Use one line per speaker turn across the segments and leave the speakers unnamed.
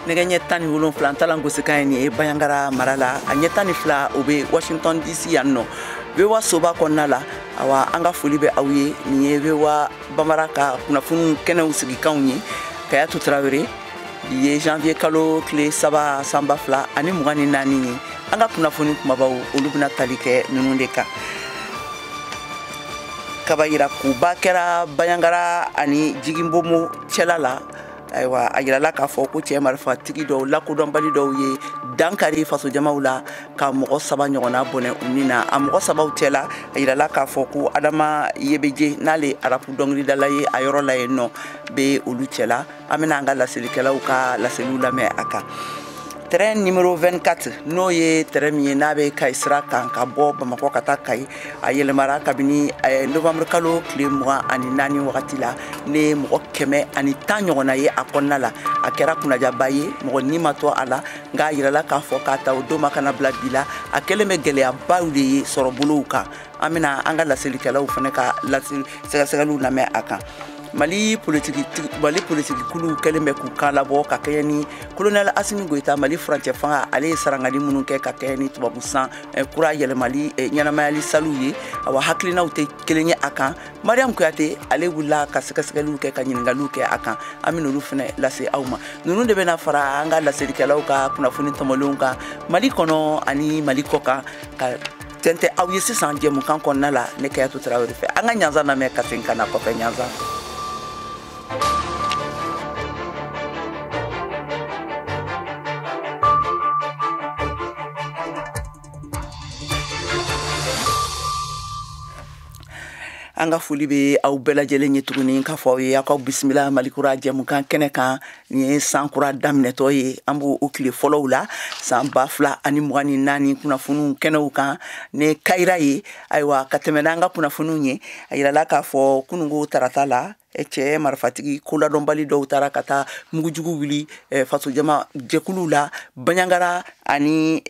Nɛgɛ ɲɛ 17 an talan gosikan ye nin ye Bandiagara mara la, a ɲɛ 12 o bɛ Washington DC yan nɔ, VOA soba kɔnɔna la. Awa, an ka foli bɛ aw ye. Nin ye VOA Bambara ka kunnafoniw kɛnɛw sigikanw ye. Kayatu Tarawele. Bi ye janvier kalo tile 3 san 2024 ye. An ka kunnafoni kumabaw, olu bɛna tali kɛ ninnu de kan. Kaba yira kuba kɛra Bandiagara ani Jiginbomo cɛla la. Ayiwa, a yirala k'a fɔ ko cɛ marifatigi dɔw lakodɔnbali dɔw ye dankari fasojamaw la ka mɔgɔ saba ɲɔgɔnna bɔnɛ u ni na. A mɔgɔ sabaw cɛla, a yirala k'a fɔ ko Adama Yebeje, n'ale rap dɔnkilidala ye a yɔrɔ la yen nɔ, bɛ olu cɛla. An bɛna an ka laselikɛlaw ka laseliw lamɛn a kan. Train numéro 24, n'o ye train min ye n'a bɛ Kayi sira kan ka bɔ Bamakɔ ka taa Kayi, a yɛlɛmara kabini novembre kalo tile 24 wagati la ne mɔgɔ 110 ɲɔgɔnna ye a kɔnɔna la. A kɛra kunnajaba ye, mɔgɔ ni ma to a la, nka a yirala k'a fɔ k'a ta o don ma kana bila bi la, a kɛlen bɛ gɛlɛyabaw de ye sɔrɔbolow kan. An bɛna an ka laselikɛlaw fana ka laseli sɛgɛsɛgɛliw lamɛn a kan. Mali politiki kuluw kɛlen bɛ k'u kan labɔ ka kɛɲɛ ni colonel Asimi Goyita, Mali furancɛ fanga, ale ye sarangali minnu kɛ ka kɛɲɛ ni tubabu san kura yɛlɛmali ɲɛnamayali saliw ye. Awa, hakilinaw tɛ kelen ye a kan. Mariam Kuyate, ale wulila ka sɛgɛsɛgɛliw kɛ, ka ɲiningaliw kɛ a kan. An bɛ olu fana lase aw ma. Ninnu de bɛna fara an ka laselikɛlaw ka kunnafoni tɔmɔlenw kan Mali kɔnɔ ani Mali kɔ kan, ka tɛntɛ aw ye sisan jɛmukan kɔnɔna la. Ne Kayatu Tarawele fɛ, an ka ɲanzan lamɛn ka segin ka na kɔfɛ. Ɲanzan. An ka foli bɛ aw bɛɛ lajɛlen ye tuguni, k'a fɔ aw ye aw ka bisimila Malikura jɛmukan kɛnɛ kan. Nin ye san kura daminɛtɔ ye, an b'o o tile fɔlɔw la san 2024 kunnafoniw kɛnɛw kan ni kayira ye. Ayiwa, ka tɛmɛ n'an ka kunnafoniw ye, a yirala k'a fɔ kununko tarata la, cɛ marifatigi koladɔnbali dɔw taara ka taa mugujugu wuli fasojama jɛkuluw la Bandiagara ani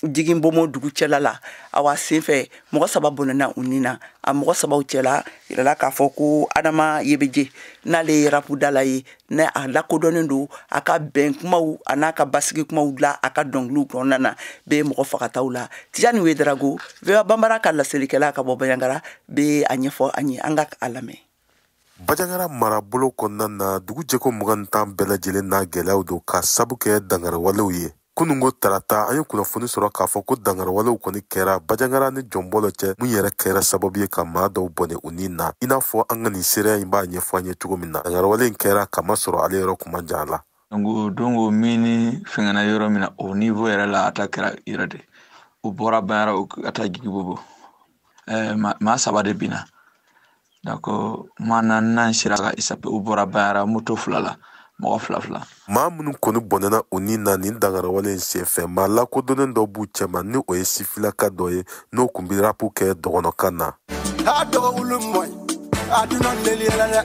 Jiginbomo dugu cɛla la. Awa, senfɛ mɔgɔ saba bɔnɛna u ni na. A mɔgɔ sabaw cɛla, yirala k'a fɔ ko Adama Yebeje, n'ale ye rapudala ye, ne a lakodɔnnen don a ka bɛn kumaw a n'a ka basigi kumaw la a ka dɔnkiliw kɔnɔna na, bɛ mɔgɔ fagataw la. Tijani Wedarago, VOA Banbara ka laselikɛla ka bɔ Bandiagara, bɛ a ɲɛfɔ an ye. An ka a lamɛn.
Bandiagara marabolo kɔnɔna na, dugu jɛko 21 bɛɛ lajɛlen n'a gɛlɛyaw don ka sabu kɛ dangariwalew ye. Kunungo tarata, an ye kunnafoni sɔrɔ k'a fɔ ko dangariwalew kɔni kɛra Bandiagara ni Jɔnbɔlɔ cɛ, mun yɛrɛ kɛra sababu ye ka maa dɔw bɔnɛ u ni na, i n'a fɔ an ka nin seereya in b'a ɲɛfɔ an ye cogo min na. Dangariwale in kɛra kamasɔrɔ ale yɔrɔ kuma jan la.
Donc min ni fɛngɛnna yɔrɔ min na, o niveau yɛrɛ la, a ta kɛra yɛrɛ de. U bɔra Bandiagara ka taa Jigibobo. Maa saba de binna. Donc maa naaninan sera ka échapper. U bɔra Bandiagara moto fila la, mɔgɔ fila fila.
Maa minnu kɔni bɔnɛna u ni na nin dangarawale in senfɛ, maa lakodɔnnen dɔ b'u cɛma, ni o ye sifilaka dɔ ye, n'o kun bɛ rap kɛ dɔgɔnɔkan na.
A dɔgɔwulu mɔɲ a dunan leliyɛlɛ dɛ.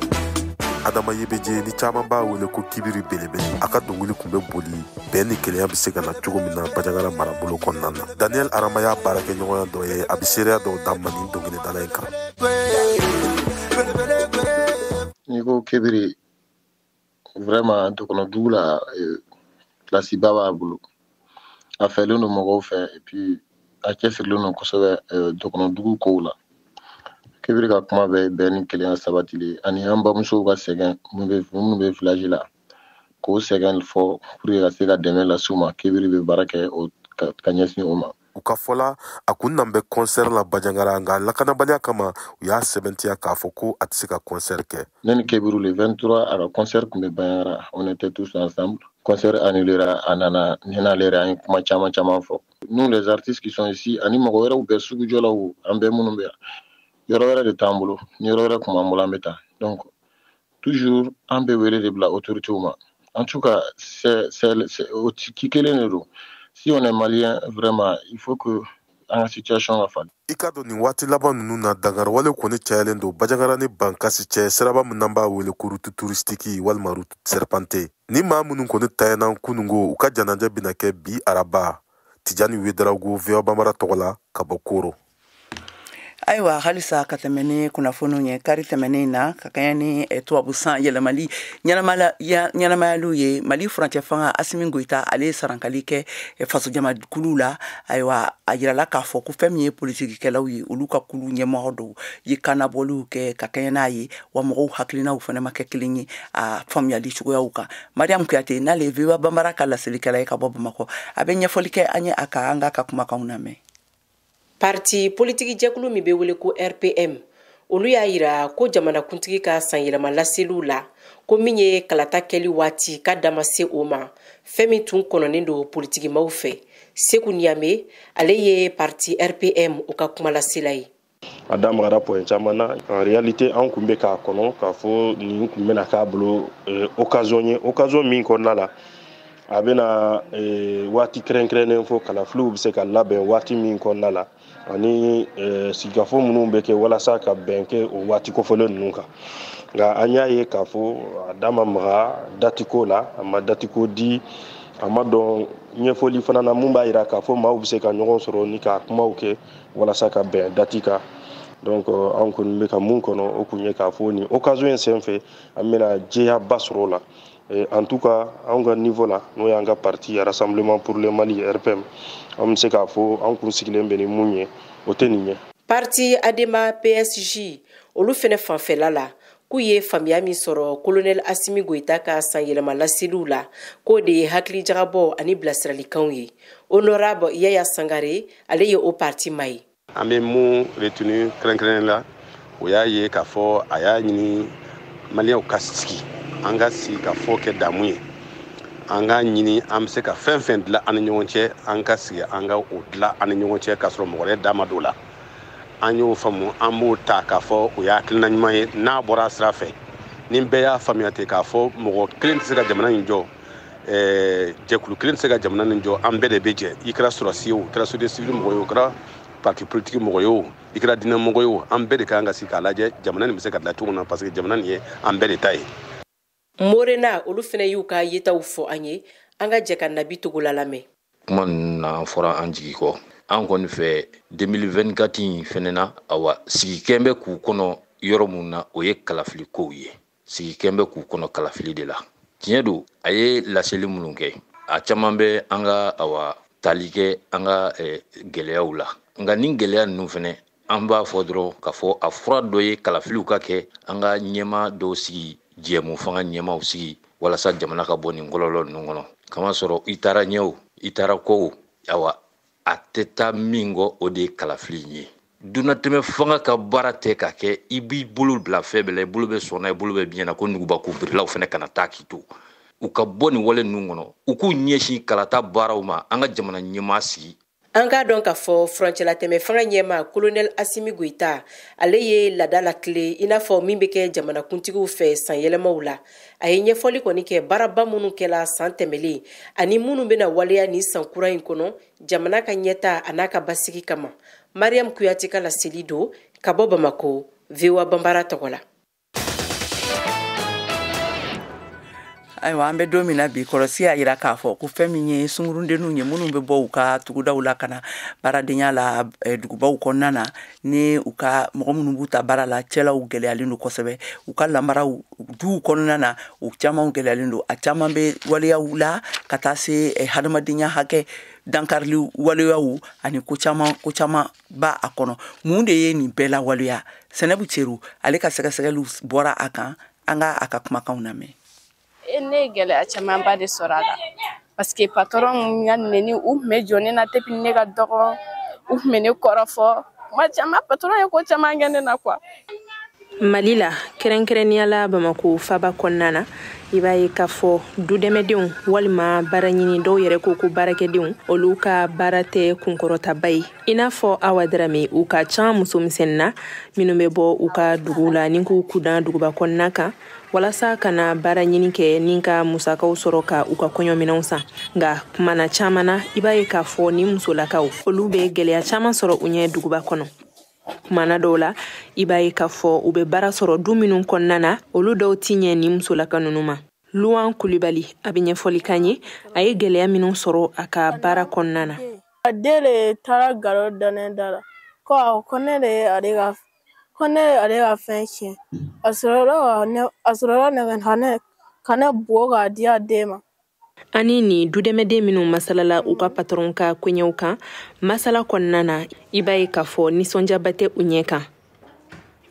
Adama Yebeje, ni caman b'a wele ko Kibiri Belebele, a ka dɔnkili kun bɛ boli bɛn ni kelenya bɛ se ka na cogo min na Bandiagara marabolo kɔnɔna na. Daniel Arama y'a baarakɛɲɔgɔnya dɔ ye, a bɛ seereya dɔw d'an ma nin dɔnkilidala in kan.
N'i ko Kebiri, vraiment, dɔgɔnɔ dugu la, place ba b'a bolo. A fɛlen don mɔgɔw fɛ, et puis a cɛsirilen don kosɛbɛ dɔgɔnɔ dugu kow la. Kebiri ka kuma bɛ bɛn ni kelenya sabatili ani an bamusow ka sɛgɛn minnu bɛ village la, k'o sɛgɛn fɔ pour que ka se ka dɛmɛ las'u ma. Kebiri bɛ baara kɛ o ka ɲɛsin o ma.
U ka fɔla, a kun nan bɛ concert la Bandiagara, nka lakanabaliya kama, u y'a sɛbɛntiya k'a fɔ ko a tɛ se ka concert kɛ.
Ne ni Kebiru, le 23, a ka concert kun bɛ Bandiagara. On était tous ensemble. Concert annulera, a nana, ne n'ale yɛrɛ, an ye kuma caman caman fɔ. Nous, les artistes qui sont ici, ani mɔgɔ wɛrɛw bɛɛ, sugujɔlaw, an bɛɛ minnu bɛ yan, yɔrɔ wɛrɛ de t'an bolo. Ni yɔrɔ wɛrɛ kun b'an bolo, an bɛ taa. Donc toujours an bɛ wele de bila autorités ma. En tout cas, c'est o ci kelen de don. Si on est malien, vraiment, il faut que an ka situation ka falen.
I ka dɔn, nin waati laban ninnu na, dangariwale kɔni cayalen don Bandiagara ni Bankasi cɛ, siraba min n'an b'a wele ko route touristique walima route serpentée. Ni maa minnu kɔni tayana kunungo, u ka janajɛ bɛna kɛ bi araba. Tijani Wedarago, VOA Bambara tɔgɔ la, ka bɔ Koro.
Ayiwa, halisa ka tɛmɛ ni kunnafoniw ye, kari tɛmɛnen na, ka kɛɲɛ ni tubabu san yɛlɛmali ɲɛnamayaliw ye, Mali furancɛ fanga Asimi Goyita, ale ye sarankali kɛ fasojamakulu la. Ayiwa, a yirala k'a fɔ ko fɛn min ye politikikɛlaw ye, olu ka kulu ɲɛmɔgɔ dɔw ye kannabɔliw kɛ ka kɛɲɛ n'a ye, wa mɔgɔw hakilinaw fana ma kɛ kelen ye a faamuyali cogoyaw kan. Mariam Kuyate, n'ale ye VOA Banbara ka laselikɛla ye ka bɔ Bamakɔ, a bɛ ɲɛfɔli kɛ an ye a kan. An k'a ka kumakanw lamɛn.
Parti politiki jɛkulu min bɛ wele ko RPM, olu y'a yira ko jamanakuntigi ka sanyɛlɛma laseliw la, ko min ye kalata kɛli waati ka dama se o ma, fɛn min tun kɔnɔnen don politikimaw fɛ. Seku Niyame, ale ye parti RPM o ka kumalasela ye.
A da magara point caman na. En réalité, an kun bɛ k'a kɔnɔ k'a fɔ nin kun bɛna k'a bolo occasion ye, occasion min kɔnɔna la a bɛna waati kɛrɛnkɛrɛnnen fɔ kalafiliw bɛ se ka labɛn waati min kɔnɔna la, ani sigikafɔ minnu bɛ kɛ walasa ka bɛn kɛ o waati kofɔlen ninnu kan. Nka an y'a ye k'a fɔ a da ma maga date ko la, a ma date ko di, a ma dɔn ɲɛfɔli fana na mun b'a yira k'a fɔ maaw bɛ se ka ɲɔgɔn sɔrɔ ni ka kumaw kɛ walasa ka bɛn date kan. Donc an kɔni bɛ ka mun kɔnɔ, o kun ye k'a fɔ nin occasion in senfɛ, an bɛna jɛyaba sɔrɔ o la. En tout cas, an ka niveau la, n'o y'an ka parti Rassemblement pour le Mali, RPM, an bɛ se k'a fɔ an kun sigilen bɛ ni mun ye, o tɛ nin ye.
Parti Adema PSG, olu fɛnɛ fanfɛla la, k'u ye faamuya min sɔrɔ colonel Asimi Goyita ka sanyɛlɛma laseliw la, k'o de ye hakilijagabɔ ani bilasiralikanw ye. Honorable Yaya Sangare, ale ye o parti ma ye.
An bɛ mun retenu kɛrɛnkɛrɛnnen la, o y'a ye k'a fɔ a y'a ɲini Maliyɛnw ka sigi, an ka sigi ka fɔ kɛ damu ye, an k'a ɲini an bɛ se ka fɛn fɛn dilan an ni ɲɔgɔn cɛ, an ka sigi an ka o dilan an ni ɲɔgɔn cɛ, k'a sɔrɔ mɔgɔ wɛrɛ da ma don o la. An y'o faamu, an b'o ta k'a fɔ o ye hakilina ɲuman ye. N'a bɔra a sira fɛ, ni bɛɛ y'a faamuya ten k'a fɔ mɔgɔ kelen tɛ se ka jamana in jɔ, jɛkulu kelen tɛ se ka jamana in jɔ, an bɛɛ de bɛ jɛ. I kɛra sɔrɔdasi ye o, i kɛra société civile mɔgɔ ye o, i kɛra parti politique mɔgɔ ye o, i kɛra diinɛ mɔgɔ ye o, an bɛɛ de kan ka sigi k'a lajɛ jamana nin bɛ se ka dilan cogo min na, parce que jamana nin ye an bɛɛ de ta ye.
Morena, olu fɛnɛ y'u ka yetaw fɔ an ye. An ka jɛ ka Nabi Togola lamɛn.
Kuma ninnu na, an fɔra an jigi kɔ. An kɔni fɛ, 2024 in fɛnɛ na, awa, sigikɛn bɛ k'u kɔnɔ yɔrɔ mun na, o ye kalafili kow ye. Sigikɛn bɛ k'u kɔnɔ kalafili de la. Tiɲɛ don, a ye laseli minnu kɛ, a caman bɛ an ka, awa, tali kɛ an ka gɛlɛyaw la. Nka nin gɛlɛya ninnu fɛnɛ, an b'a fɔ dɔrɔn k'a fɔ a fura dɔ ye kalafiliw ka kɛ, an ka ɲɛma dɔw sigi, jɛmu fanga ɲɛmaw sigi, walasa jamana ka bɔ nin kɔlɔlɔ ninnu kɔnɔ. Kama sɔrɔ i taara ɲɛ o, i taara kɔ o, awa, a tɛ taa min kɔ, o de ye kalafili in ye. Dunnatɛmɛ fanga ka baara tɛ ka kɛ i b'i bolo bila fɛn bɛɛ la, i bolo bɛ sɔnna, i bolo bɛ biɲɛ na, ko nuguba birilaw fɛnɛ kana taa k'i to. U ka bɔ nin wale ninnu kɔnɔ, u k'u ɲɛsin kalata baaraw ma, an ka jamana ɲɛmaa sigi.
An k'a dɔn k'a fɔ furancɛlatɛmɛ fanga ɲɛma colonel Asimi Goyita, ale ye laada lakile i n'a fɔ min bɛ kɛ jamanakuntigiw fɛ sanyɛlɛmaw la. A ye ɲɛfɔli kɔni kɛ baaraba minnu kɛla san tɛmɛlen ani minnu bɛna waleya nin san kura in kɔnɔ jamana ka ɲɛta a n'a ka basigi kama. Mariam Kuyate ka laseli don ka bɔ Bamako, VOA Banbara tɔgɔ la.
Ayiwa, an bɛ don min na bi, kɔlɔsi y'a yira k'a fɔ ko fɛn min ye sungurundenninw ye, minnu bɛ bɔ u ka tugudaw la ka na baaradenya la dugubaw kɔnɔna na, ni u ka mɔgɔ minnu b'u ta baara la, cɛlaw gɛlɛyalen don kosɛbɛ. U ka lamaraw duw kɔnɔna na, u caman gɛlɛyalen don. A caman bɛ waleyaw la ka taa se hadamadenya hakɛ dankarili waleyaw ani ko caman, ko caman b'a a kɔnɔ. Mun de ye nin bɛɛ lawaleya? Sɛnɛbu Ceru, ale ka sɛgɛsɛgɛliw bɔra a kan. An ka a ka kumakanw lamɛn.
Ne ye gɛlɛya camanba de sɔrɔ a la, parce que patron ka nɛni, u tun bɛ jɔ ne na depuis ne ka dɔgɔ, u tun bɛ ne kɔrɔfɔ kuma caman. Patron ye ko caman kɛ ne na quoi.
Mali la, kɛrɛnkɛrɛnnenya la Bamako faba kɔnɔna na, i b'a ye k'a fɔ dudɛmɛdenw walima baaraɲini dɔw yɛrɛ ko ko baarakɛdenw, olu ka baara tɛ kunkɔrɔtaba ye. I n'a fɔ Awa Darame, u ka ca musomisɛnnin na minnu bɛ bɔ u ka duguw la ni k'u kudan duguba kɔnɔna kan walasa ka na baara ɲini kɛ ni ka musakaw sɔrɔ ka u ka kɔɲɔminɛnw san. Nka kumana caman na, i b'a ye k'a fɔ ni musolakaw, olu bɛ gɛlɛya caman sɔrɔ u ɲɛ duguba kɔnɔ. Kumana dɔw la, i b'a ye k'a fɔ u bɛ baara sɔrɔ du minnu kɔnɔna na, olu dɔw ti ɲɛ ni musolaka ninnu ma. Luwan Kulibali, a bɛ ɲɛfɔli k'an ye a ye gɛlɛya minnu sɔrɔ a ka baara kɔnɔna na.
A den de taara garo da ne da la. Ko awɔ, ko ne de ye ale ka ko ne ye ale ka fɛn tiɲɛ. A sɔrɔla nɛgɛ ka ne bugɔ k'a di a den ma.
Ani ni dudɛmɛden minnu masalala u ka patɔrɔn ka koɲɛw kan, masala kɔnɔna na, i b'a ye k'a fɔ nisɔndiyaba tɛ u ɲɛ kan.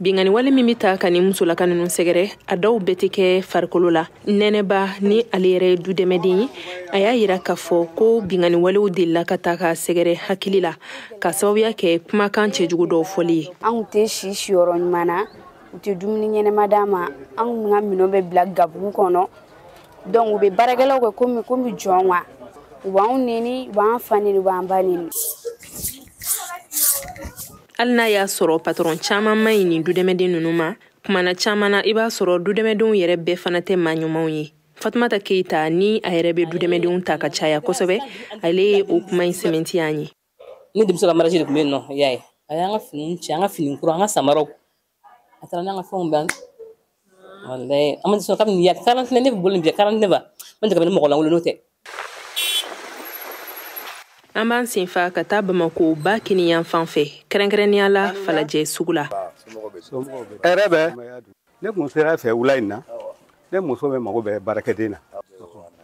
Binkanni wale min bɛ ta ka ni musolaka ninnu sɛgɛrɛ, a dɔw bɛɛ tɛ kɛ farikolo la. Nɛnɛba ni ale yɛrɛ ye dudɛmɛden ye, a y'a yira k'a fɔ ko binkanni walew delila ka ta k'a sɛgɛrɛ hakili la ka sababuya kɛ kumakan cɛjugu dɔw fɔli ye.
An tun tɛ si siyɔrɔ ɲuman na, u tɛ dumuni ɲɛnama d'an ma, an kun ka minɛnw bɛ bila gabugu kɔnɔ. Donc u bɛ baarakɛlaw kɛ komi jɔn wa. U b'anw neni, u b'an fa neni, u b'an ba neni.
Hali n'a y'a sɔrɔ patɔrɔn caman man ɲi nin dudɛmɛden ninnu ma, kumana caman na i b'a sɔrɔ dudɛmɛdenw yɛrɛ bɛɛ fana tɛ maa ɲumanw ye. Fatumata Keyita ni a yɛrɛ bɛ dudɛmɛdenw ta ka caya kosɛbɛ, ale ye o kuma in sɛmɛntiya an ye.
Ne denmuso ka mariage de tun bɛ yen nɔ, i y'a ye. A y'an ka finiw cɛ, an ka fini kura, an ka samaraw. A taara n'an ka fɛnw bɛɛ. Walayi, an ma sɔn kabini ya 49 ne bɛ bolo nin bi 49 ba. N tɛ ka ni mɔgɔ lankolon n'o tɛ.
An b'an senfa ka taa Bamako ba kini yan fan fɛ, kɛrɛnkɛrɛnnenya la Falajɛ sugu la.
Hɛrɛ bɛ ne kun sera fɛ wula in na, ne muso bɛ mago bɛ baarakɛden na.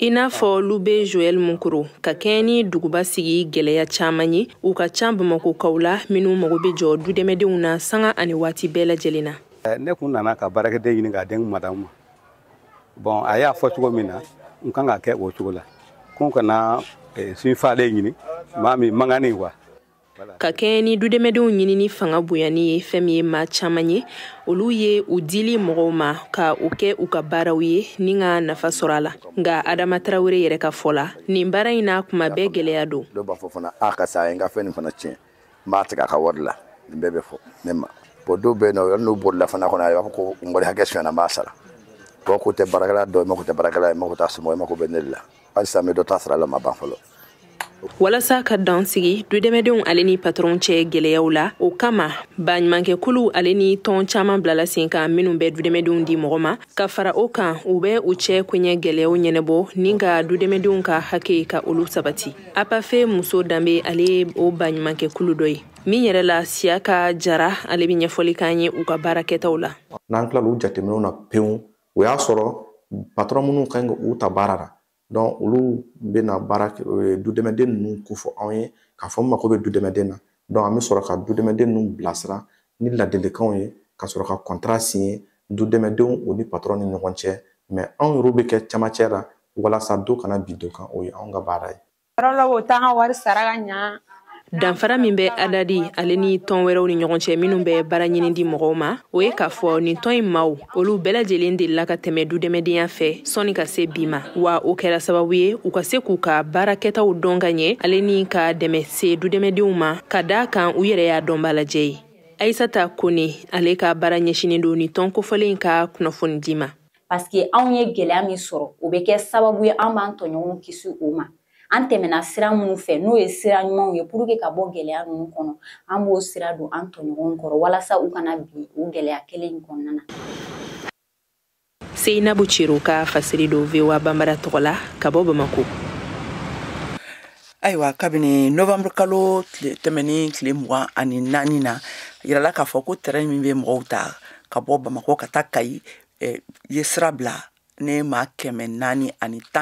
I n'a fɔ Lube Joël Mukoro, ka kɛɲɛ ni duguba sigi gɛlɛya caman ye, u ka ca Bamakokaw la minnu mago bɛ jɔ dudɛmɛdenw na sanga ani waati bɛɛ lajɛlen na.
Ne kun nana ka baarakɛden ɲini k'a den madamu ma. Bon, a y'a fɔ cogo min na, n kan ka kɛ o cogo la. Ko kana sinfalen ɲini, maa min mankan wa.
Ka kɛɲɛ ni dudɛmɛdenw ɲinini fanga bonyani ye fɛn min ye maa caman ye, olu ye u dili mɔgɔw ma ka o kɛ u ka baaraw ye ni ka nafa sɔrɔ a la. Nka Adama Tarawele yɛrɛ ka fɔ la, nin baara in n'a kuma bɛɛ gɛlɛya don.
Dɔw b'a fɔ fana, a karisa a ye n ka fɛn nin fana tiɲɛ, n b'a tigɛ a ka wari la, nin bɛɛ bɛ fɔ ne ma. Bon, dɔw bɛ yen nɔ, n'u bolila fana kɔnɔ, a b'a fɔ ko n wari hakɛ sonyana, n b'a sara. Bon, ko tɛ baarakɛla dɔ, mako tɛ baarakɛla ye, mako t'a somɔgɔ ye, mako bɛ ne de la. Halisa n bɛ dɔ ta sara la, ma ban fɔlɔ.
Walasa ka dan sigi dudɛmɛdenw ale ni patɔrɔn cɛ gɛlɛyaw la, o kama baɲumankɛkuluw ale ni tɔn caman bilala sen kan minnu bɛ dudɛmɛdenw di mɔgɔ ma. Ka fara o kan, u bɛ u cɛ koɲɛ gɛlɛyaw ɲɛnabɔ ni ka dudɛmɛdenw ka hakɛ ka olu sabati. Apafe muso danbe ale ye o baɲumankɛkulu dɔ ye min yɛrɛ la Siyaka Jara, ale bɛ ɲɛfɔli k'an ye u ka baarakɛtaw la.
N'an tilala u jateminɛw na pewu, o y'a sɔrɔ patɔrɔn minnu kan k'u ta baara la, donc olu bɛna baara dudɛmɛden ninnu kofɔ anw ye k'a fɔ n mako bɛ dudɛmɛden na. Donc an bɛ sɔrɔ ka dudɛmɛden ninnu bilasira ni ladilikanw ye, ka sɔrɔ ka contrat signer dudɛmɛdenw o ni patɔrɔn ni ɲɔgɔn cɛ. Mais anw yɛrɛw bɛ kɛ camancɛ la walasa dɔ kana bin dɔ kan, o ye anw ka baara ye.
Yɔrɔ la o t'an ka wari sara ka ɲa.
Danfara min bɛ Adadi ale ni tɔn wɛrɛw ni ɲɔgɔn cɛ minnu bɛ baara ɲini di mɔgɔw ma, o ye k'a fɔ nin tɔn in maaw olu bɛɛ lajɛlen delila ka tɛmɛ dudɛmɛdenya fɛ sɔnni ka se bi ma, wa o kɛra sababu ye u ka se k'u ka baarakɛtaw dɔn ka ɲɛ ale ni ka dɛmɛ se dudɛmɛdenw ma, ka d'a kan u yɛrɛ y'a dɔnba lajɛ ye. Ayisata Kone ale ka baara ɲɛsinnen don nin tɔn kofɔlen ka kunnafoni di ma.
Parce que anw ye gɛlɛya min sɔrɔ, o bɛ kɛ sababu ye an b'an tɔɲɔgɔnw kisi o ma. An tɛmɛna sira minnu fɛ, n'o ye sira ɲumanw ye pour que ka bɔ gɛlɛya ninnu kɔnɔ, an b'o sira don an tɔɲɔgɔnw kɔrɔ walasa u kana bin o gɛlɛya kelen in kɔnɔna na.
Seyinabu Cero ka fasiri don VOA Bambara tɔgɔ la ka bɔ Bamako.
Ayiwa, kabini novembre kalo tɛmɛnen tile 24 na, yirala k'a fɔ ko tɛrɛn min bɛ mɔgɔw ta ka bɔ Bamako ka taa Kayi ye sira bila ne maa 410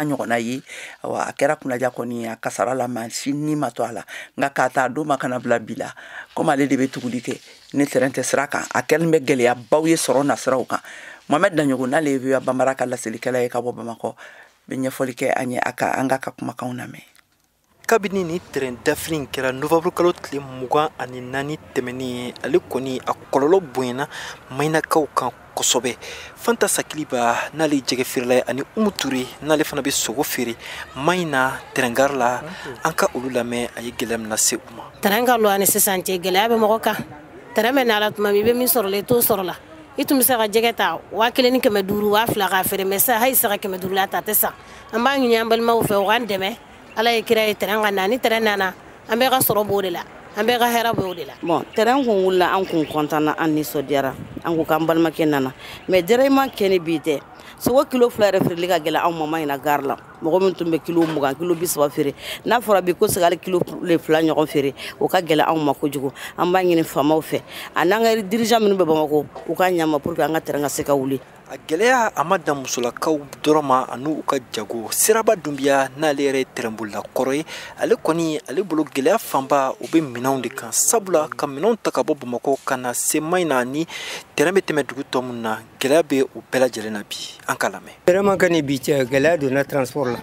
ɲɔgɔnna ye. Awa, a kɛra kunnaja kɔni, a kasara la, maa si ni ma to a la. Nka k'a ta don ma kana bila bi la, komi ale de bɛ tuguli kɛ ne tɛrɛn tɛ sira kan, a kɛlen bɛ gɛlɛyabaw ye sɔrɔ nasiraw kan. Mohamed Daɲogo n'ale ye VOA Bambara ka laselikɛla ye ka bɔ Bamakɔ, bɛ ɲɛfɔli kɛ an ye a ka an ka kumakanw lamɛn.
Kabini ni tɛrɛn dafiri in kɛra novembre kalo tile 24 tɛmɛnen ye, ale kɔni a kɔlɔlɔ bonyana Mayinakaw kan kosɛbɛ. Fanta Sakiliba n'ale ye jɛgɛ feerela ye, ani Umu Ture n'ale fana bɛ sogo feere Mayina tɛrɛngari la, an ka olu lamɛn a ye gɛlɛya min lase u ma.
Tɛrɛn ka lɔ ani sisan cɛ gɛlɛya bɛ mɔgɔ kan. Tɛrɛn bɛ na la tuma min, i bɛ min sɔrɔ la i t'o sɔrɔ la. I tun bɛ se ka jɛgɛ ta 1500 2000 k'a feere, mais sisan hali se ka 500 la ta a tɛ san. An b'a ɲini an balimaw fɛ u k'an dɛmɛ. Ala ye kira ye tɛrɛn ka na, ni tɛrɛn nana an bɛɛ ka sɔrɔ b'o de la. An bɛɛ ka hɛrɛ b'o de la.
Bon, terrain kun wulila, an kun content na, an nisɔndiyara, an ko k'an balimakɛ nana, mais déraillement kɛ ni bi tɛ. Sogo kilo 2 yɛrɛ feereli ka gɛlɛn anw ma Mahina gare la. Mɔgɔ min tun bɛ kilo 20, kilo 30 feere, n'a fɔra bi ko se ka hali kilo 2 ɲɔgɔn feere, o ka gɛlɛn anw ma kojugu. An b'a ɲini faamaw fɛ a n'an ka dirigeant minnu bɛ Bamakɔ, u k'a ɲɛ pour que an ka terrain ka se ka wuli.
A gɛlɛya a ma dan musolakaw dɔrɔn ma ani u ka jago. Siraba Dunbiya, n'ale yɛrɛ ye tɛrɛnbolila kɔrɔ ye, ale kɔni ale bolo gɛlɛya fanba o bɛ minɛnw de kan, sabula ka minɛnw ta ka bɔ Bamakɔ ka na se Mahina ni tɛrɛn bɛ tɛmɛ dugu tɔ minnu na, gɛlɛya bɛ u bɛɛ lajɛlen na bi. An k'a lamɛn.
Vraiment ka ni bi cɛ, gɛlɛya donna transport la,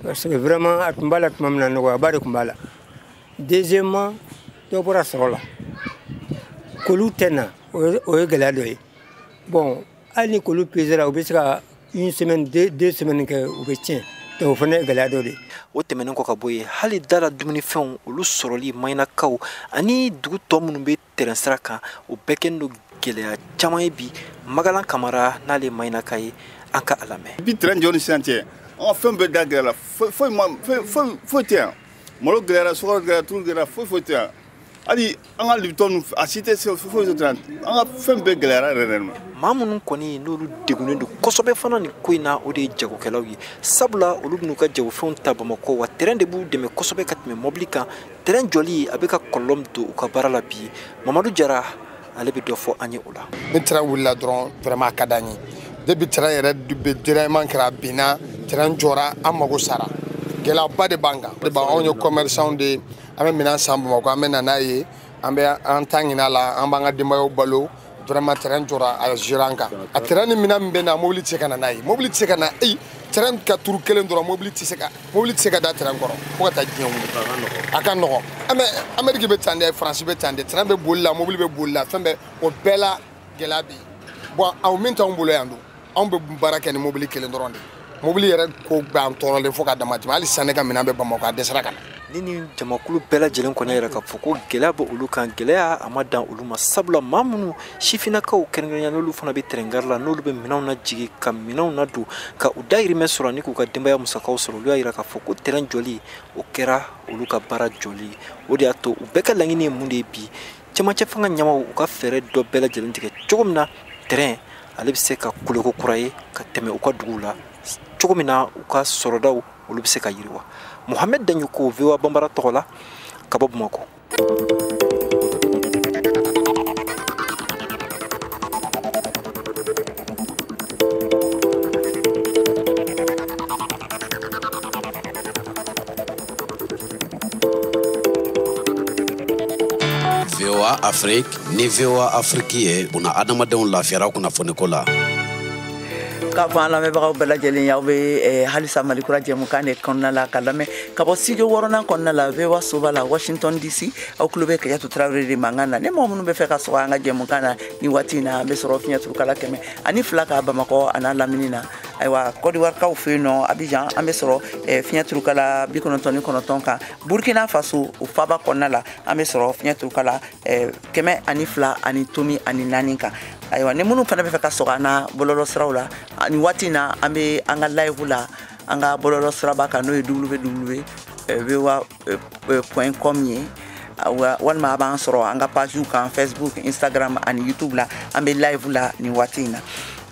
parce que vraiment a tun b'a la tuma min na, nɔgɔyaba de tun b'a la. Deuxièmement, dɔ bɔra sɔrɔ la, kolu tɛ na, o ye gɛlɛya dɔ ye. Bon, hali ni kolu pesera, u bɛ se ka une semaine, deux semaines kɛ, u bɛ tiɲɛ. Donc o fana ye gɛlɛya dɔ de ye.
O tɛmɛnen kɔ ka bɔ yen, hali da la dumunifɛnw olu sɔrɔli Mahinakaw ani dugu tɔ minnu bɛ tɛrɛn sira kan, o bɛɛ kɛlen don gɛlɛya caman ye bi. Magalan Kamara, n'ale ye Mahinaka ye, an ka a lamɛn.
Bi tɛrɛn jɔ ni sisan cɛ, an ka fɛn bɛɛ da gɛlɛyara, foyi tɛ yan. Malo gɛlɛyara, sukaro gɛlɛyara, tulu gɛlɛyara, foyi foyi tɛ yan. Hali an ka Lipton, a si tɛ se foyi tɛ yan. An ka fɛn bɛɛ gɛlɛyara yɛrɛ yɛrɛ.
Maa minnu kɔni n'olu degunnen don kosɛbɛ fana nin ko in na, o de ye jagokɛlaw ye, sabula olu bɛn'u ka jagofɛnw ta Bamakɔ, wa tɛrɛn de b'u dɛmɛ kosɛbɛ ka tɛmɛ mɔbili kan. Tɛrɛn jɔli a bɛ ka kɔlɔlɔ min don u ka baara la bi, Mamadu Jara ale bɛ dɔ fɔ an ye o la.
Ni tɛrɛn wulila dɔrɔn, vraiment a ka d'an ye. Depuis tɛrɛn yɛrɛ bɛ déraillement kɛra, a binna, tɛrɛn jɔra, an mago sara. Gɛlɛyaba de b'an kan. Anw ye commerçant de ye, an bɛ minɛn san Bamakɔ, an bɛ na n'a ye, an bɛ an ta ɲini a la, an b'an ka denbayaw balo. Vraiment terrain jɔra, a géré an kan. A terrain ni minɛn min bɛ na, mobili tɛ se ka na n'a ye, mobili tɛ se ka na. Eyi, terrain ka turu kelen dɔrɔn, mobili tɛ se ka da terrain kɔrɔ fo ka taa diɲɛ wuli. A ka nɔgɔn. Amérique bɛ tan dɛ, France bɛ tan dɛ, terrain bɛ boli la, mobili bɛ boli la, fɛn bɛɛ, o bɛɛ la gɛlɛya bɛ yen. Bon, aw min t'anw bolo yan don, anw bɛ baara kɛ ni mobili kelen dɔrɔn de ye. Mobili yɛrɛ ko b'an tɔɔrɔlen fo ka dama tɛmɛ. Hali sisan ne ka minɛn bɛ Bamakɔ, a dɛsɛra ka na.
Ni jamakulu bɛɛ lajɛlen kɔni yɛrɛ k'a fɔ ko gɛlɛya bɛ olu kan, gɛlɛya a ma dan olu ma, sabula maa minnu sifinnakaw kɛrɛnkɛrɛnnenya n'olu fana bɛ tɛrɛn la, n'olu bɛ minɛnw lajigin ka minɛnw ladon ka u dahirimɛ sɔrɔ ani k'u ka denbaya musakaw sɔrɔ, olu y'a jira k'a fɔ ko tɛrɛn jɔli o kɛra olu ka baara jɔli. O de y'a to u bɛɛ ka laɲini ye mun de ye bi, cɛmancɛ fanga ɲɛmaaw u ka fɛɛrɛ dɔ bɛɛ lajɛlen tigɛ cogo min na tɛrɛn ale bɛ se ka koloko kura ye ka tɛmɛ u ka duguw la cogo min na, u ka sɔrɔdaw olu bɛ se ka yiriwa. Mohamed Dagnoko, VOA Bambara tɔgɔ la ka bɔ Bamakɔ.
VOA Afrique ni VOA Afrique ye buna adamadenw lafiyara kunnafoniko la.
K'a fɔ an lamɛnbagaw bɛɛ lajɛlen ye, aw bɛ halisa Malikura jɛmukan de kɔnɔna la ka lamɛn ka bɔ studio 6nan kɔnɔna la VOA soba la Washington DC. Aw tulo bɛ Kajatu Tarawele de mankan na. Ni mɔgɔ minnu bɛ fɛ ka sɔgɔ an ka jɛmukan na ni waati in na, an bɛ sɔrɔ fiɲɛturukala 102 ka Bamakɔ a n'a lamini na. Ayiwa, Côte d'Ivoire kaw fɛ yen nɔ, Abidjan, an bɛ sɔrɔ fiɲɛturukala 99 kan. Burkina Faso, o faaba kɔnɔna la, an bɛ sɔrɔ fiɲɛturukala 102 ani tomi ani 4 kan. Ayiwa, ni minnu fana bɛ fɛ ka sɔgɔ an na bɔlɔlɔ siraw la ni waati in na, an bɛ an ka live la an ka bɔlɔlɔ siraba kan, n'o ye www.voa.com ye, walima a b'an sɔrɔ an ka page kan Facebook, Instagram ani YouTube la. An bɛ live la nin waati in na.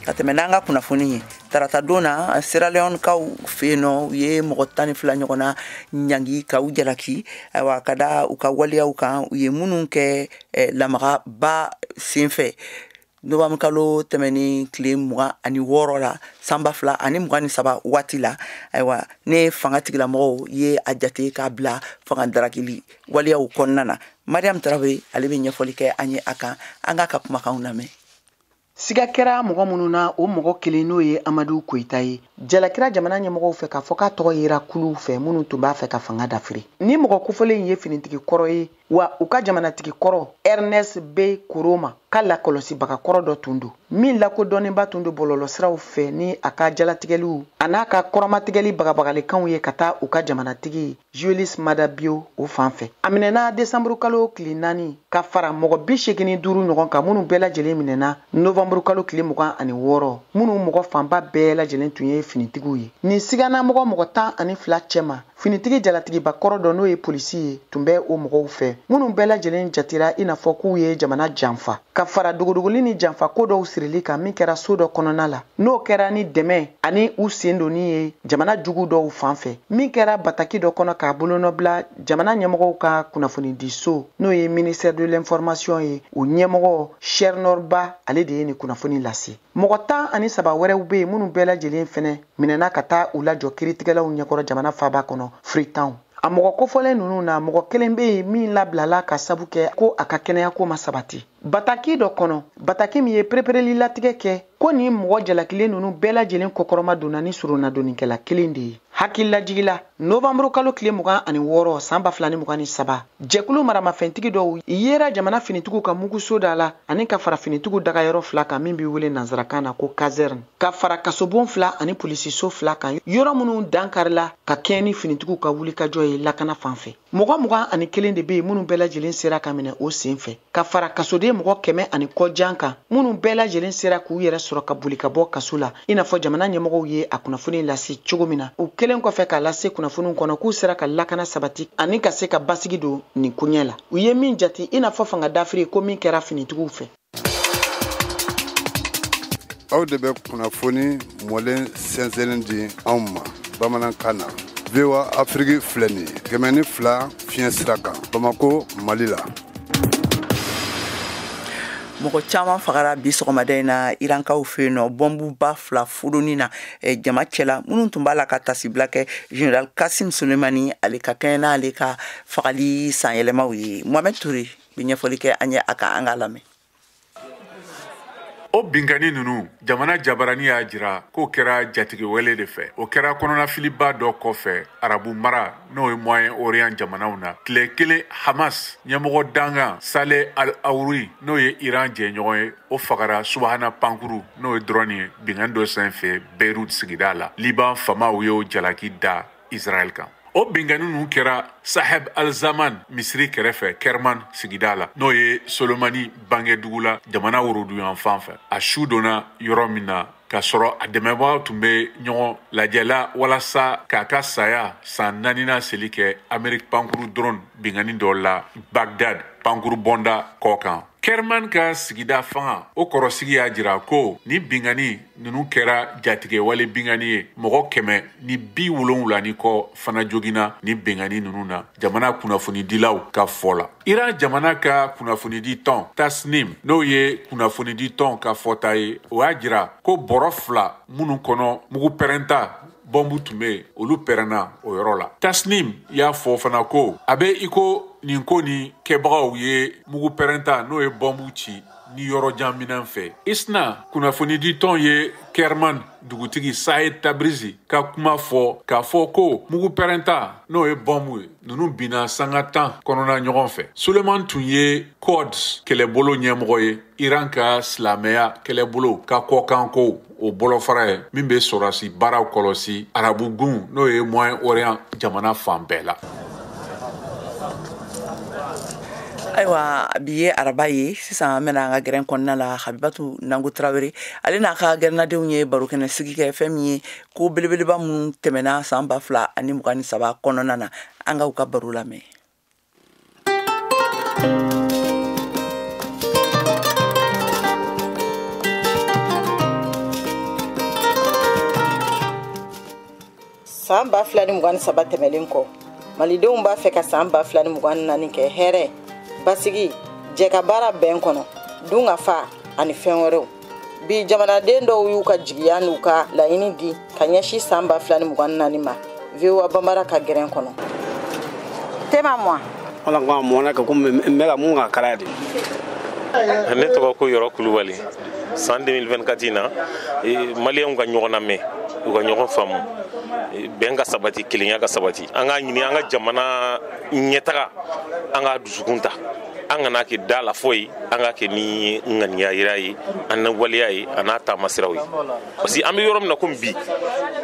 Ka tɛmɛ n'an ka kunnafoni ye, tarata don na, Sierra Leone kaw fɛ yen nɔ, u ye mɔgɔ 12 ɲɔgɔn na ɲangi ka u jalaki, ayiwa, ka da u ka waleyaw kan u ye minnu kɛ lamagaba senfɛ novembre kalo tɛmɛnen tile 26 la san 2023 waati la. Ayiwa, ne fanga tigilamɔgɔw ye a jate k'a bila fanga darakili waleyaw kɔnɔna na. Mariam Tarawele ale bɛ ɲɛfɔli kɛ an ye a kan, an k'a ka kumakanw lamɛn.
Siga kɛra mɔgɔ minnu na, o mɔgɔ kelen n'o ye Amadu Koyita ye. Jalakira jamana ɲɛmɔgɔw fɛ k'a fɔ k'a tɔgɔ yera kuluw fɛ minnu tun b'a fɛ ka fanga dafiri. Ni mɔgɔ kofɔlen ye finitigi kɔrɔ ye, wa u ka jamanatigi kɔrɔ Ernest B. Koroma ka lakɔlɔsibaga kɔrɔ dɔ tun don, min lakodɔnnenba tun don bɔlɔlɔsiraw fɛ ni a ka jalatigɛliw a n'a ka kɔrɔmatigɛli bagabagalikanw ye ka taa u ka jamanatigi Julius Maada Bio o fan fɛ. A minɛna desanburu kalo tile 4 ka fara mɔgɔ 85 ɲɔgɔn kan minnu bɛɛ lajɛlen minɛna novanburu kalo tile 26, minnu mɔgɔ fanba bɛɛ lajɛlen tun ye finitigiw ye. Nin sigana mɔgɔ 12 cɛma, Finitigi jalatigiba kɔrɔ dɔ, n'o ye polisi ye, tun bɛ o mɔgɔw fɛ minnu bɛɛ lajɛlen jatira i n'a fɔ k'u ye jamana janfa, ka fara dogodogoli ni janfa ko dɔw sirili kan min kɛra so dɔ kɔnɔna la, n'o kɛra ni dɛmɛ ani u sen donni ye jamana jugu dɔw fan fɛ, min kɛra bataki dɔ kɔnɔ k'a bolonɔbila jamana ɲɛmɔgɔw ka kunnafonidiso, n'o ye ministère de l'information ye. O ɲɛmɔgɔ Chernor Bah, ale de ye nin kunnafoni lase. Mɔgɔ 13 wɛrɛw bɛ yen minnu bɛɛ lajɛlen fɛnɛ minɛna ka taa u lajɔ kiiritigɛlaw ɲɛkɔrɔ jamana faaba kɔnɔ Freetown. A mɔgɔ kofɔlen ninnu na, mɔgɔ kelen bɛ yen min labilala ka sabu kɛ ko a ka kɛnɛyako ma sabati. Bataki dɔ kɔnɔ, bataki min ye perepereli latigɛ kɛ ko nin mɔgɔ jalakilen ninnu bɛɛ lajɛlen kɔkɔrɔma donna ni soronadonnikɛla kelen de ye. Hakililajigila, novanburu kalo tile 26 san 2023, jɛkulu maramafɛntigi dɔw yera jamana finitigiw ka muguso da la ani ka fara finitigiw dagayɔrɔ 2 kan min bɛ wele nansarakan na ko caserne, ka fara kasobon 2 ani polisiso 2 kan, yɔrɔ minnu dankarila ka kɛɲɛ ni finitigiw ka wulikajɔ ye lakana fan fɛ. Mɔgɔ 21 de bɛ yen minnu bɛɛ lajɛlen sera ka minɛ o sen fɛ, ka fara kasoden mɔgɔ 100 ani kɔjan kan minnu bɛɛ lajɛlen sera k'u yɛrɛ sɔrɔ ka boli ka bɔ kaso la, i n'a fɔ jamana ɲɛmɔgɔw ye a kunnafoni lase cogo min na. U kɛlen kɔfɛ k'a lase kunnafoniw kɔnɔ k'u sera ka lakana sabati ani ka se ka basigi don nin koɲɛ la, u ye min jate i n'a fɔ fanga dafiri ko min kɛra finitigiw fɛ.
Aw de bɛ kunnafoni mɔlen sɛnsɛnnen di anw ma bamanankan na. VOA Afrique filɛ nin ye 102 fiɲɛ sira kan Bamako, Mali la.
Mɔgɔ caman fagara bi sɔgɔmada in na Irankaw fɛ yen nɔ, bɔnbuba 2 fudoni na jama cɛla minnu tun b'a la ka tasibila kɛ général Kassim Soleimani, ale ka kɛɲɛ n'ale ka fagali sanyɛlɛmaw ye. Mohamed Touré bɛ ɲɛfɔli kɛ an ye a kan, an k'a lamɛn.
O binkanni ninnu, jamana jabarani y'a jira k'o kɛra jatigɛwale de fɛ. O kɛra kɔnɔnafiliba dɔ kɔfɛ arabu mara, n'o ye Moyen Orient jamanaw na. Tile kelen, Hamas ɲɛmɔgɔ dangan Saleh Al-Aouri, n'o ye Iran jɛɲɔgɔn ye, o fagara subahana pankuru, n'o ye drone ye, binkanni dɔ senfɛ Beyrouth sigida la. Liban faamaw y'o jalaki da Israël kan. O binkanni ninnu kɛra Saheb Al-Zaman misiri kɛrɛfɛ Kerman sigida la, n'o ye Solomani bangedugu la jamana woroduyan fan fɛ. A su donna yɔrɔ min na k'a sɔrɔ a dɛmɛbagaw tun bɛ ɲɔgɔn lajɛla walasa k'a ka saya san 4nan seli kɛ Amerique pankuru drone binkanni dɔ la Bagdad pankuru bɔnda kɔ kan. Kerman ka sigida fanga o kɔrɔsigi y'a jira ko ni binkanni ninnu kɛra jatigɛwale binkanni ye. Mɔgɔ 170 ni kɔ fana joginna ni binkanni ninnu na, jamana kunnafonidilaw ka fɔ la. Iran jamana ka kunnafonidi tɔn Tasnim, n'o ye kunnafonidi tɔn ka fɔta ye, o y'a jira ko bɔrɔ 2 minnu kɔnɔ mugu pɛrɛnta bɔnbu tun bɛ yen, olu pɛrɛnna o yɔrɔ la. Tasnim y'a fɔ fana ko a bɛ i ko nin ko ni kɛbagaw ye mugu pɛrɛnta, n'o ye bɔnbu ci ni yɔrɔjan minɛn fɛ. Isna kunnafonidi tɔn ye Kerman dugutigi Saed Tabrizi ka kuma fɔ k'a fɔ ko mugu pɛrɛnta, n'o ye bɔnbu ye, ninnu binna sanga 10 kɔnɔna ɲɔgɔn fɛ. Suleiman tun ye Quds kɛlɛbolo ɲɛmɔgɔ ye, Iran ka silamɛya kɛlɛbolo ka kɔkanko o bolofara ye min bɛ sɔrɔdasi baaraw kɔlɔsi arabu gun, n'o ye Moyen Orient jamana fan bɛɛ la.
Ayiwa, bi ye araba ye. Sisan an bɛna an ka gɛrɛn kɔnɔna la. Habibatu Nango Tarawele, ale n'a ka gɛrɛnnadenw ye barokɛnɛ sigi kɛ fɛn min ye ko belebeleba minnu tɛmɛna san 2023 kɔnɔna na. An k'u ka baro lamɛn.
San 2023 tɛmɛlen kɔ, malidenw b'a fɛ ka san 2024 kɛ hɛrɛ, basigi, jɛkabaara bɛn kɔnɔ, dun ka fa ani fɛn wɛrɛw. Bi jamanaden dɔw y'u ka jigiya n'u ka laɲini di ka ɲɛsin san 2024 ma VOA Bambara ka gɛrɛn kɔnɔ. Tema mɔ.
Wala ko a mɔna ka komi n bɛ ka mun ka kalaya de.
Ne tɔgɔ ko Yɔrɔ Kulubali. San 2024 in na, maliyɛnw ka ɲɔgɔn lamɛn, u ka ɲɔgɔn faamu, bɛn ka sabati, kelenya ka sabati. An k'a ɲini an ka jamana ɲɛtaga, an k'a dusukun ta, an kana kɛ da la foyi, an k'a kɛ ni ŋaniya yira ye, an na waleya ye, a n'a taamasiraw ye. Parce que an bɛ yɔrɔ min na komi bi,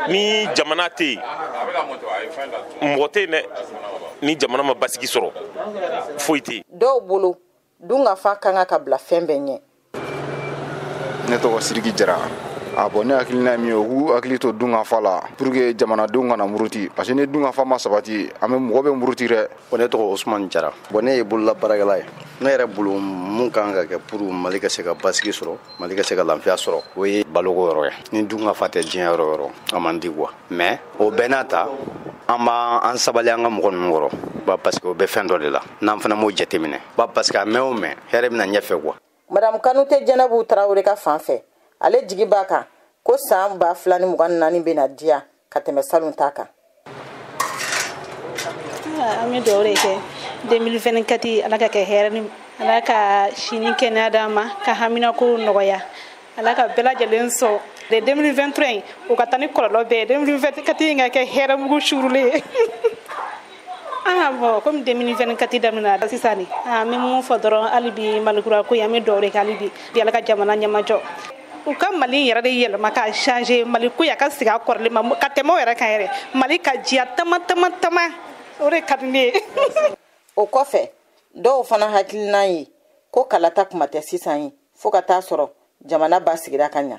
ni jamana tɛ yen, mɔgɔ tɛ yen dɛ. Ni jamana ma basigi sɔrɔ, foyi tɛ yen.
Dɔw bolo, dun ka fa kan ka bila fɛn bɛɛ ɲɛ.
Ne tɔgɔ Sidiki Jara.
A bon, ne hakilina ye min ye, u k'u hakili to dunkafa la pour que jamanadenw kana muruti, parce que ni dunkafa ma sabati, an bɛ mɔgɔ bɛ muruti dɛ.
Bon, ne tɔgɔ Ousmane Jara. Bon, ne ye bolola baarakɛla ye. Ne yɛrɛ bolo, mun kan ka kɛ pour Mali ka se ka basigi sɔrɔ, Mali ka se ka lafiya sɔrɔ, o ye baloko yɔrɔ ye. Ni dunkafa tɛ diɲɛ yɔrɔ o yɔrɔ, a man di quoi. Mais o bɛɛ n'a ta, an b'an sabali an ka mɔgɔ ninnu kɔrɔ ba, parce que o bɛ fɛn dɔ de la, n'an fana m'o jateminɛ ba, parce que a mɛn o mɛn, hɛrɛ bɛna ɲɛfɛ quoi.
Madame Kanute Jɛnɛbu Tarawele ka fan fɛ, ale jigi b'a kan ko san 2024 bɛna diya ka tɛmɛ salon ta kan.
An bɛ dugawu de kɛ 2024, Ala ka kɛ hɛrɛ ni Ala ka sini kɛnɛya d'an ma, ka haminako nɔgɔya, Ala ka bɛɛ lajɛlen sɔn. 2023 in, o ka taa ni kɔlɔlɔ bɛɛ ye, 2024 in ka kɛ hɛrɛ mugu suurulen ye. Ah bon, komi 2024 daminɛna sisan nin, an bɛ mun fɔ dɔrɔn, hali bi Malikura ko in, an bɛ dugawu de kɛ hali bi, Ala ka jamana ɲɛmajɔ, u ka Mali yɛrɛ de yɛlɛma k'a changer, Mali ko a ka segin a kɔrɔlen ma ka tɛmɛ o yɛrɛ kan yɛrɛ, Mali ka diya tama tama tama, o de ka di ne ye.
O kɔfɛ, dɔw fana hakilina ye ko kalata kuma tɛ sisan ye, fo ka taa sɔrɔ jamana basigira ka ɲa.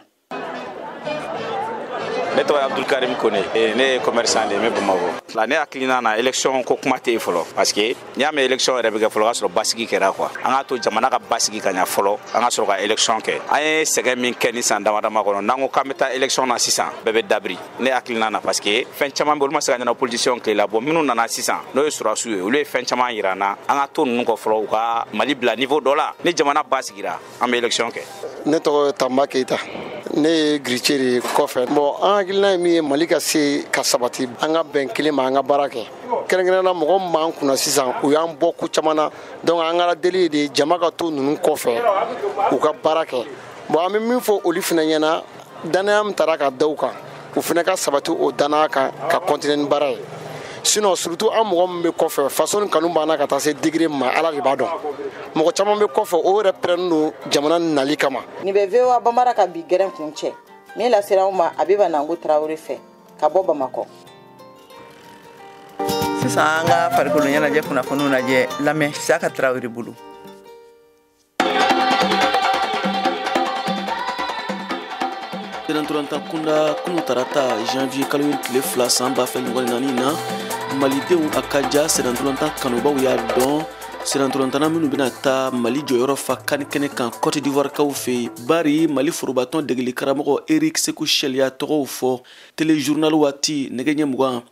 Ne tɔgɔ ye Abdulkarim Kone, ne ye commerçant de ye, n bɛ Bamakɔ. Ne hakilina na, élection ko kuma tɛ yen fɔlɔ, parce que n'i y'a mɛn élection yɛrɛ bɛ kɛ fɔlɔ, o y'a sɔrɔ basigi kɛra quoi. An k'a to jamana ka basigi ka ɲa fɔlɔ, an ka sɔrɔ ka élection kɛ. An ye sɛgɛn min kɛ ni san dama dama kɔnɔ, n'an ko k'an bɛ taa élection na sisan, bɛɛ bɛ dabiri. Ne hakilina na, parce que fɛn caman bɛ, olu ma se ka ɲɛnabɔ politicien tile la. Bon, minnu nana sisan, n'o ye sɔrɔdasiw ye, olu ye fɛn caman yira an na. An ka to ninnu kɔ fɔlɔ, u ka Mali bila niveau dɔ la. Ni jamana basigira, an bɛ élection kɛ.
Ne tɔgɔ ye Tanba Keyita, ne ye grutier de ye kɔfɛ. Bon, an hakilina ye min ye, Mali ka se ka sabati, an ka bɛn kelen ma, an ka baara kɛ. Kɛrɛnkɛrɛnnenya, mɔgɔ min b'an kunna sisan, u y'an bɔ ko caman na. Donc an ka deli de, jama ka to ninnu kɔfɛ, u ka baara kɛ. Bon, an bɛ min fɔ olu fana ɲɛna, danaya min taara ka da u kan, u fana ka sabati o danaya kan ka continuer ni baara ye. Sinon, surtout an mɔgɔ min bɛ kɔfɛ, faso ni kanu b'an na ka taa se degré min ma, Ala de b'a dɔn. Mɔgɔ caman bɛ kɔfɛ, o yɛrɛ pɛrɛnnen don jamana nali kama.
Nin bɛ VOA Bambara ka bi gɛrɛn kun cɛ min lasera anw ma Abiba Nango Tarawele fɛ ka bɔ Bamakɔ.
Sisan an ka farikolo ɲɛnajɛ kunnafoniw lajɛ lamɛn Saka Tarawele bolo.
Ntolatan kunda, kunu tarata janvier kalo tile 2 san 2024 na, malidenw a ka ja sennantolatan kanubaw y'a dɔn sennantolatanna minnu bɛna taa Mali jɔyɔrɔ fa CAN kɛnɛ kan Cote d'Ivoire kaw fɛ yen, bari Mali forobatɔn degeli karamɔgɔ Eric Sekou Chelle y'a tɔgɔw fɔ téléjournal waati nɛgɛ ɲɛ 20.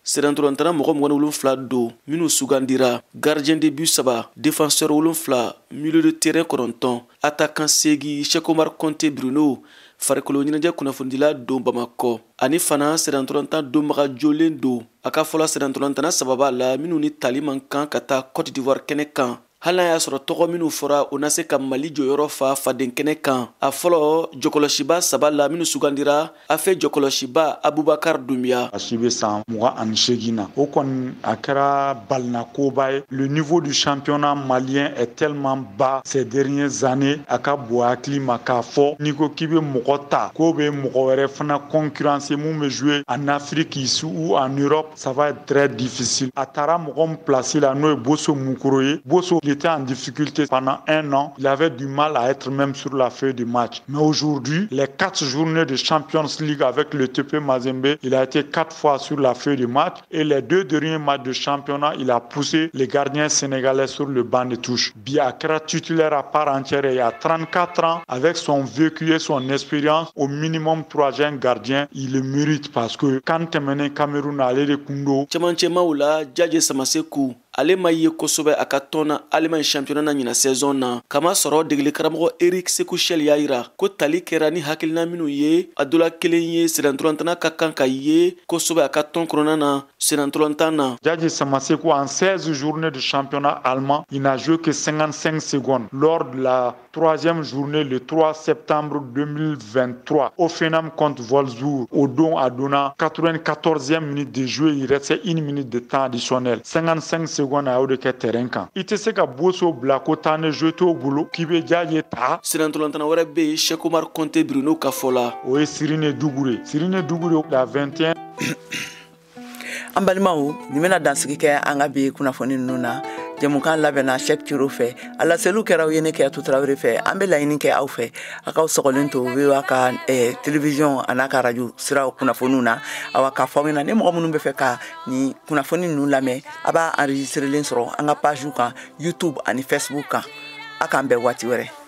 Sennantolatanna mɔgɔ 27 don minnu sugandira: gardien de but 3, défenseur 7, milieu de terrain 9, attaquant 8. Cheikh Omar Conte Bruno, farikolo ɲɛnajɛ kunnafonidila don Bamakɔ, ani fana sennantolatan donbaga jolen don. A ka fɔla, sennantolatanna 3 b'a la minnu ni tali man kan ka taa Cote d'Ivoire kɛnɛ kan, hali n'a y'a sɔrɔ tɔgɔ minnu fɔra, o na se ka Mali jɔyɔrɔ fa faden kɛnɛ kan. A fɔlɔ, jɔkɔlɔsiba 3 la minnu sugandira, a fɛ jɔkɔlɔsiba Abubakar Dunbiya.
A si bɛ san 28 na, o kɔni a kɛra balinakoba ye. Le niveau du championnat malien est tellement bas ces dernières années, a ka bon hakili ma k'a fɔ n'i ko k'i bɛ mɔgɔ ta k'o bɛ mɔgɔ wɛrɛ fana concurrencer mun bɛ jouer en Afrique ici ou en Europe, ça va être très difficile. A taara mɔgɔ min place la, n'o ye Boso Mukuro ye. Boso, il était en difficulté pendant un an. Il avait du mal à être même sur la feuille de match. Mais aujourd'hui, les 4 journées de Champions League avec le TP Mazembe, il a été 4 fois sur la feuille de match. Et les 2 derniers matchs de championnat, il a poussé les gardiens sénégalais sur le banc de touche. Bi a kɛra titulaire à part entière il y a 34 ans, avec son vécu et son expérience, au minimum 3e gardien, il le mérite parce que quand tɛmɛnen Cameroun, ale de kun don.
Cɛmancɛmaw la, Jaje Samaseku, ale ma ye kosɛbɛ a ka tɔn na Allemagne championnat na ɲina saison na, kama sɔrɔ degeli karamɔgɔ Eric Sekou Chelle y'a yira ko tali kɛra ni hakilina minnu ye, a dɔ la kelen ye sennantolatan ka kan ka ye kosɛbɛ a ka tɔn kɔnɔna na sennantolatan na.
Jaje Samaseku, en 16 journées de championnat allemand, il n'a joué que 55 secondes lors de la 3e journée le 3 septembre 2023. Hoffenheim contre Wolfsburg, o don a donna 94e minute de jeu, il restait 1 minute de temps additionnel. 55 secondes a y'o de kɛ terrain kan. I tɛ se ka Boso bila ko temps de jeu t'o bolo k'i bɛ Jaje ta.
Sennantolatan wɛrɛ bɛ yen, Cheikh Omar Conte Bruno ka fɔ la,
o ye Sirine Dugure. Sirine Dugure, la 21.
An balimaw, nin bɛna dansigi kɛ an ka bi kunnafoni ninnu na. Jɛmukan labɛnna Cheick Ciro fɛ, a laseliw kɛra aw ye ne Keyatu Tarawele fɛ. An bɛ laɲini kɛ aw fɛ, a k'aw sɔgɔlen to VOA ka télévision a n'a ka radio siraw kunnafoniw na. Awa, k'a fɔ aw ɲɛna, ni mɔgɔ minnu bɛ fɛ ka nin kunnafoni ninnu lamɛn, a b'a enregistrelen sɔrɔ an ka page kan, YouTube ani Facebook kan. A k'an bɛn waati wɛrɛ.